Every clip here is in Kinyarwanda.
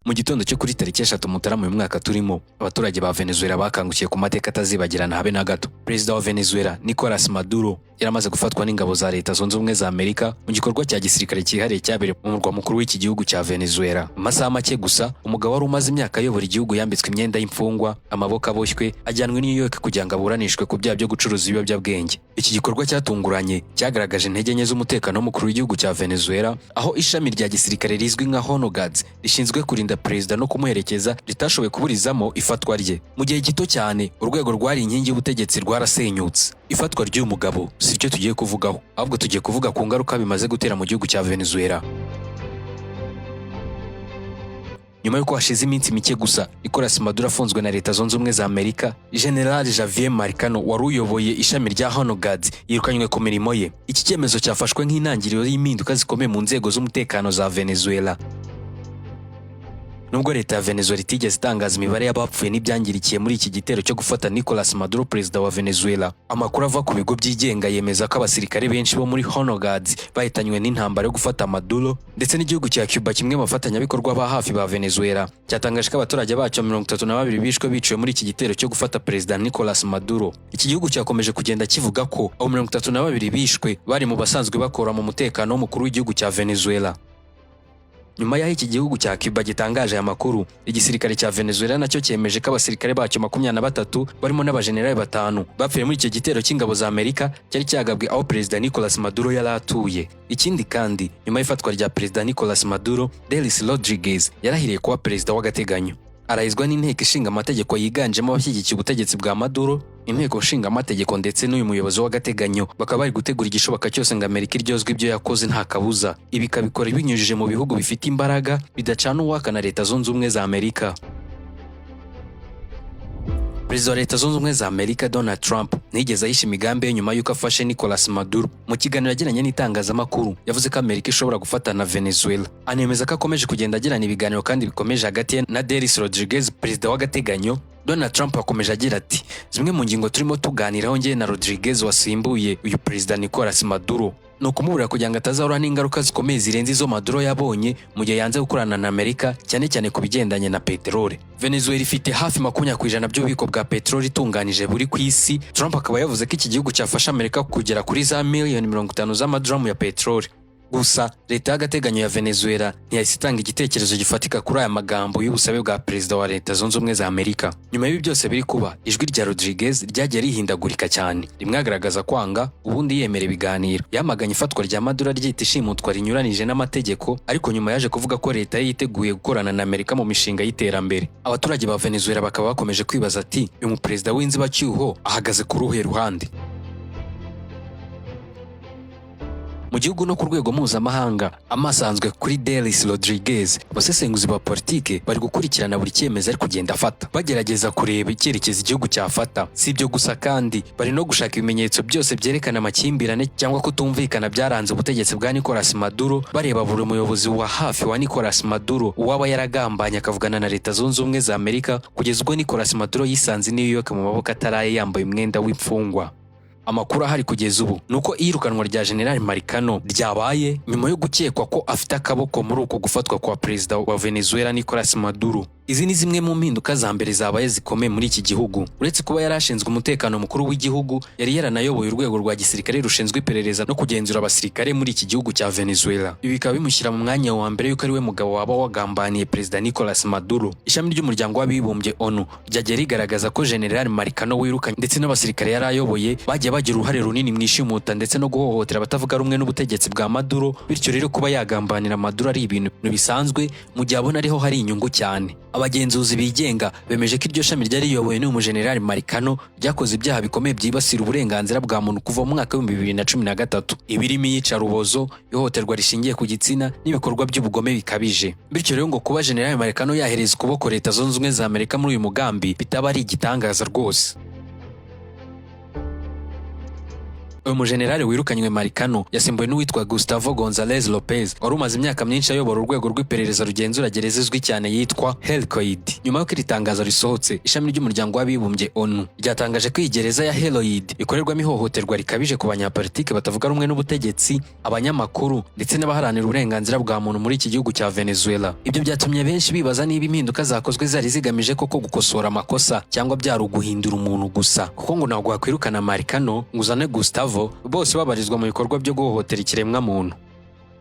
Mu gitondo cyo kuri tariki 3 Mutarama uyu mwaka turimo, abaturage ba Venezuela bakangukiye ku mateka atazibagirana habe na gato. Perezida wa Venezuela, Nicolas Maduro, yaramaze gufatwa n'ingabo za Leta Zunze Ubumwe za Amerika mu gikorwa cya gisirikare cyihariye cyabereye mu murwa mukuru w'iki gihugu cya Venezuela. Mu masaha make gusa, umugabo wari umaze imyaka ayobora igihugu yambitswe imyenda y'imfungwa, amaboko aboshywe, ajyanwa i New York kugira ngo aburanishwe ku byaha byo gucuruza ibiyobyabwenge. Iki gikorwa cyatunguranye cyagaragaje intege nke z'umutekano w'umukuru w'igihugu cya Venezuela, aho ishami rya gisirikare rizwi nka Honor Guards rishinzwe kurinda perezida no kumuherekeza ritashoboye kuburizamo ifatwa rye. Mu gihe gito cyane, urwego rwari inkingi y'ubutegetsi rwarasenyutse. Ifatwa ry'uyu mugabo si ryo tugiye kuvugaho, ahubwo tugiye kuvuga ku ngaruka bimaze gutera mu gihugu cya Venezuela. Nyuma y'uko hashize iminsi mike gusa Nicolas Maduro afunzwe na Leta Zunze Ubumwe za Amerika, General Javier Marcano wari uyoboye ishami rya Honor Guards yirukanywe ku mirimo ye. Iki cyemezo cyafashwe nk'intangiriro y'impinduka zikomeye mu nzego z'umutekano za Venezuela. Nubwo leta ya Venezuela itigeze itangaza imibare y'abapfuye n'ibyangirikiye muri iki gitero cyo gufata Nicolas Maduro, perezida wa Venezuela, amakuru ava ku bigo byigenga yemeza ko abasirikare benshi bo muri Honor Guards bahitanywe n'intambara yo gufata Maduro. Ndetse n'igihugu cya Cuba, kimwe mu bafatanyabikorwa ba hafi ba Venezuela, cyatangaje ko abaturage bacyo 32 bishwe biciwe muri iki gitero cyo gufata perezida Nicolas Maduro. Iki gihugu cyakomeje kugenda kivuga ko abo 32 bishwe bari mu basanzwe bakora mu mutekano w'umukuru w'igihugu cya Venezuela. Nyuma y'aho iki gihugu cya Cuba gitangaje aya makuru, igisirikare cya Venezuela nacyo cyemeje ko abasirikare bacyo 23 barimo n'abajenerali batanu bapfuye muri icyo gitero cy'ingabo za Amerika cyari cyagabwe aho perezida Nicolas Maduro yari atuye. Ikindi kandi, nyuma y'ifatwa rya perezida Nicolas Maduro, Delcy Rodriguez yarahiriye kuba perezida w'agateganyo, arahizwa n'inteko ishinga amategeko yiganjemo abashyigikiye ubutegetsi bwa Maduro. Inteko nshinga amategeko ndetse n'uyu muyobozi w'agateganyo bakaba bari gutegura igishoboka cyose ngo Amerika iryozwe ibyo yakoze nta kabuza. Ibi ikabikora binyujije mu bihugu bifite imbaraga bidacana uwaka na Leta Zunze Ubumwe za Amerika. Perezida wa Leta Zunze Ubumwe za Amerika, Donald Trump, ntiyigeze ahisha imigambi ye nyuma y'uko afashe Nicolas Maduro. Mu kiganiro yagiranye n'itangazamakuru, yavuze ko Amerika ishobora gufatana na Venezuela, anemeza ko akomeje kugenda agirana ibiganiro kandi bikomeje hagati ye na Delcy Rodriguez, perezida w'agateganyo. Donald Trump akomeje agira ati: "Zimwe mu ngingo turimo tuganiraho njye na Rodriguez wasimbuye uyu perezida Nicolas Maduro ni ukumuburira kugira ngo atazahura n'ingaruka zikomeye zirenze izo Maduro yabonye mu gihe yanze gukorana na Amerika, cyane cyane ku bigendanye na peteroli." Venezuela ifite hafi 20% by'ububiko bwa peteroli itunganije buri ku isi. Trump akaba yavuze ko iki gihugu cyafasha Amerika kugera kuri za miliyoni 50 z'amaduramu ya peteroli. Gusa leta y'agateganyo ya Venezuela ntiyahise itanga igitekerezo gifatika kuri aya magambo y'ubusabe bwa perezida wa Leta Zunze Ubumwe za Amerika. Nyuma y'ibi byose biri kuba, ijwi rya Rodriguez ryagiye rihindagurika cyane, rimwe agaragaza kwanga, ubundi yemera ibiganiro. Yamaganye ifatwa rya Maduro ryita ishimutwa rinyuranije n'amategeko, ariko nyuma yaje kuvuga ko leta ye yiteguye gukorana na Amerika mu mishinga y'iterambere. Abaturage ba Venezuela bakaba bakomeje kwibaza ati: "Uyu muperezida w'inzibacyuho ahagaze ku ruhe ruhande?" Mu gihugu no ku rwego mpuzamahanga, amaso ahanzwe kuri Delcy Rodriguez. Abasesenguzi ba politike bari gukurikirana buri cyemezo ari kugenda afata, bagerageza kureba icyerekezo igihugu cyafata. Si ibyo gusa kandi, bari no gushaka ibimenyetso byose byerekana amakimbirane cyangwa kutumvikana byaranze ubutegetsi bwa Nicolas Maduro, bareba buri muyobozi wa hafi wa Nicolas Maduro uwaba yaragambanye akavugana na Leta Zunze Ubumwe za Amerika, kugeza ubwo Nicolas Maduro yisanze i New York mu maboko ataraye, yambaye umwenda w'imfungwa. Amakuru ahari kugeza ubu ni uko iyirukanwa rya General Marcano ryabaye nyuma yo gukekwa ko afite akaboko muri uko gufatwa kwa perezida wa Venezuela, Nicolas Maduro. Izi ni zimwe mu mpinduka za mbere zabaye zikomeye muri iki gihugu. Uretse kuba yari ashinzwe umutekano mukuru w'igihugu, yari yaranayoboye urwego rwa gisirikare rushinzwe iperereza no kugenzura abasirikare muri iki gihugu cya Venezuela. Ibi bikaba bimushyira mu mwanya wa mbere yuko ari we mugabo waba wagambaniye perezida Nicolas Maduro. Ishami ry'Umuryango w'Abibumbye, ONU, ryagiye rigaragaza ko General Marcano wirukanye ndetse n'abasirikare yari ayoboye bagiye bagira uruhare runini mu ishimuta ndetse no guhohotera abatavuga rumwe n'ubutegetsi bwa Maduro. Bityo rero, kuba yagambanira Maduro ari ibintu bisanzwe mu gihe abona ariho hari inyungu cyane. Abagenzuzi bigenga bemeje ko iryo shami ryari riyobowe n'uyu mujenerali Marcano ryakoze ibyaha bikomeye byibasira uburenganzira bwa muntu kuva mu mwaka w'2013, ibirimo iyicarubozo, ihohoterwa rishingiye ku gitsina n'ibikorwa by'ubugome bikabije. Bityo rero, ngo kuba General Marcano yahereza ukuboko Leta Zunze Ubumwe za Amerika muri uyu mugambi bitaba ari igitangaza rwose. Uyu mujenerali wirukanywe Marcano yasimbuwe n'uwitwa Gustavo Gonzalez Lopez, wari umaze imyaka myinshi ayobora urwego rw'iperereza rugenzura gereza izwi cyane yitwa Helicoide. Nyuma y'uko iri tangazo risohotse, ishami ry'Umuryango w'Abibumbye ONU ryatangaje ko iyi gereza ya Helicoide ikorerwamo ihohoterwa rikabije ku banyapolitiki batavuga rumwe n'ubutegetsi, abanyamakuru ndetse n'abaharanira uburenganzira bwa muntu muri iki gihugu cya Venezuela. Ibyo byatumye benshi bibaza niba impinduka zakozwe zari zigamije koko gukosora amakosa cyangwa byari uguhindura umuntu gusa, kuko ngo ntabwo wakwirukana Marcano ngo uzane Gustavo, bose babarizwa mu bikorwa byo guhohotera ikiremwamuntu.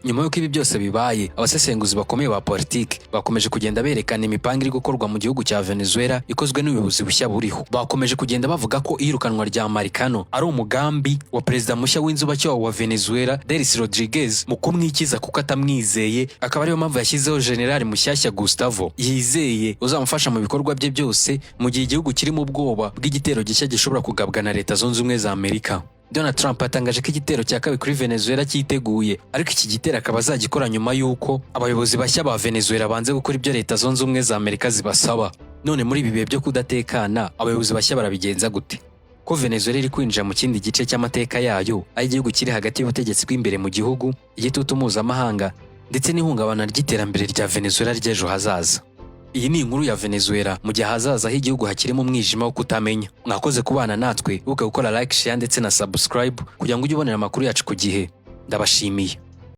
Nyuma y'uko ibi byose bibaye, abasesenguzi bakomeye ba politiki bakomeje kugenda berekana imipango iri gukorwa mu gihugu cya Venezuela ikozwe n'ubuyobozi bushya buriho. Bakomeje kugenda bavuga ko iyirukanwa rya Marcano ari umugambi wa perezida mushya w'inzibacyuho wa Venezuela, Delcy Rodriguez, mu kumwikiza kuko atamwizeye, akaba ariyo mpamvu yashyizeho generali mushyashya Gustavo yizeye uzamufasha mu bikorwa bye byose, mu gihe igihugu kiri mu bwoba bw'igitero gishya gishobora kugabwa na Leta Zunze Ubumwe za Amerika. Donald Trump yatangaje ko igitero cya kabiri kuri Venezuela cyiteguye, ariko iki gitero akaba azagikora nyuma y'uko abayobozi bashya ba Venezuela banze gukora ibyo Leta Zunze Ubumwe za Amerika zibasaba. None muri ibi bihe byo kudatekana, abayobozi bashya barabigenza gute, ko Venezuela iri kwinjira mu kindi gice cy'amateka yayo, aho igihugu kiri hagati y'ubutegetsi bw'imbere mu gihugu, igitutu mpuzamahanga ndetse n'ihungabana ry'iterambere rya Venezuela ry'ejo hazaza? Iyi ni inkuru ya Venezuela mu gihe ahazaza h'igihugu hakirimo umwijima wo kutamenya. Mwakoze kubana natwe. Wibuke gukora like, share ndetse na subscribe kugira ngo ujye ubonera amakuru yacu ku gihe. Ndabashimiye.